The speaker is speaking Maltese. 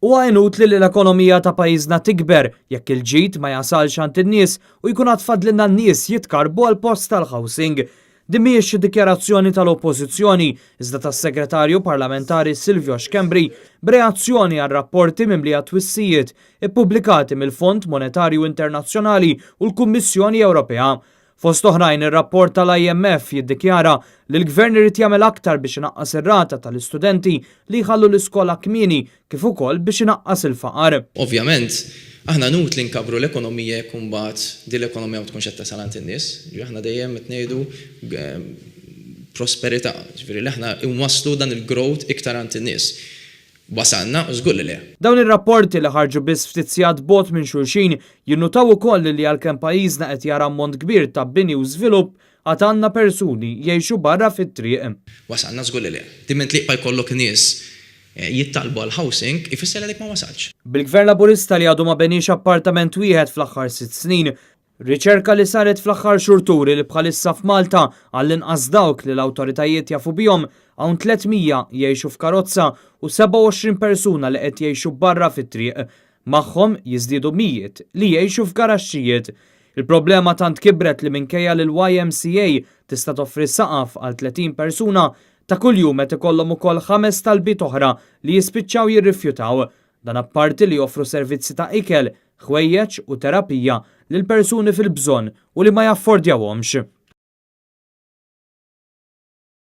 Huwa inutli li l-ekonomija ta' pajjiżna tikber jekk il-ġid ma jasalx għand in-nies u jkun għad fadlilna n-nies jitkarrbu għal post tal-housing. Din mhijiex xi dikjarazzjoni tal-Oppożizzjoni iżda tas-Segretarju Parlamentari Silvio Schembri b'reazzjoni għal rapporti mimlija twissijiet ippubblikati mill-Fond Monetarju Internazzjonali u l-Kummissjoni Ewropea. Fost oħrajn, ir-rapport tal-IMF jiddikjara li l-Gvern irid jagħmel aktar biex inaqqas ir-rata tal-istudenti li jħallu l-iskola kmieni kif ukoll biex inaqqas il-faqar. Ovvjament, aħna inutli nkabbru l-ekonomija jekk imbagħad din l-ekonomija ma tkunx qed tasal għand in-nies. Ġifieri aħna dejjem qed ngħidu prosperità, ġifieri li aħna nwasslu dan il-growth iktar għand in-nies. Wasalna? Żgur li le. Dawn ir-rapporti li ħarġu biss ftit sigħat bogħod minn xulxin jinnutaw ukoll li għalkemm pajjiżna qed jara ammont kbir ta' bini u żvilupp, għad għandna persuni jgħixu barra fit-triq. Wasalna? Żgur li le. Diment li jibqa' jkollok nies jittalbu għal housing, ifisser li għadek ma wasaltx. Bil-Gvern Laburista li għadu ma beniex appartament wieħed fl-aħħar sitt snin, Riċerka li saret fl-aħħar xhur turi li bħalissa f'Malta, għall-inqas dawk li l-awtoritajiet jafu bihom, hawn 300 jgħixu f'karozza u 27 persuna li qed jgħixu barra fit-triq. Magħhom jiżdiedu mijiet li jgħixu f'garaxxijiet. Il-problema tant kibret li minkejja li l-YMCA tista' toffri saqaf għal 30 persuna, ta' kuljum qed ikollhom ukoll ħames talbiet oħra li jispiċċaw jirrifjutaw. Dan apparti li joffru servizzi ta' ikel, ħwejjeġ u terapija lil persuni fil-bżonn u li ma jaffordjawhomx.